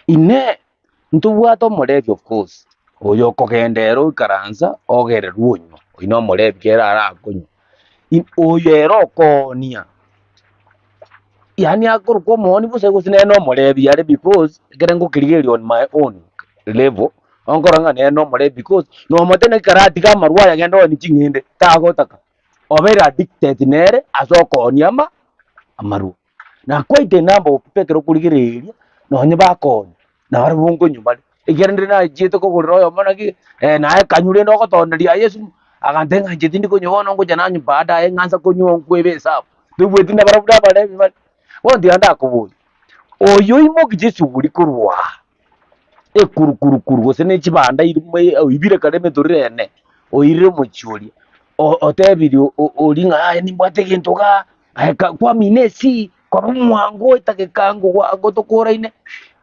Inee! Ntobwate omorebi of course, oyo okogenda ere oikaransa ogererwa onywa, oyio na omorebi kere arakonywa. Oyo ere okoonia, yaani akorokwa omoonia bosa gose nere na omorebi are because ekere ngokerigereria on my own level, nkorora ng'a nere na omorebi because nomotebia naki karatiga amarwa aya agende oonie ching'ende, tagotaka, obeire addicted nere ase okoonia ama amarwa. Na quite a number of people ekero okorigereria nonye bakoonia, nabarabwo nkonywa bare, ekiagera ndire nachiete kogorera oyomo naki naye kanywa rende ogotoneria aye esumu, agantebia ng'a inche tindi konywa bono ngocha nanywa baadaye ng'ansa konywa nkwebe esabu, toigweti nabarabwo nabarebi bare. Bono tiga ndakoborie, oyo oimokirie esuguri korwa aa, ekurukuru gose ne chibanda oibire kare emetorero ene, oirire omochie oria, otebirie oria ng'a aye nimbwate egento igaa, aye kwamina esii, kwaba omwango etageka ngotokoraine.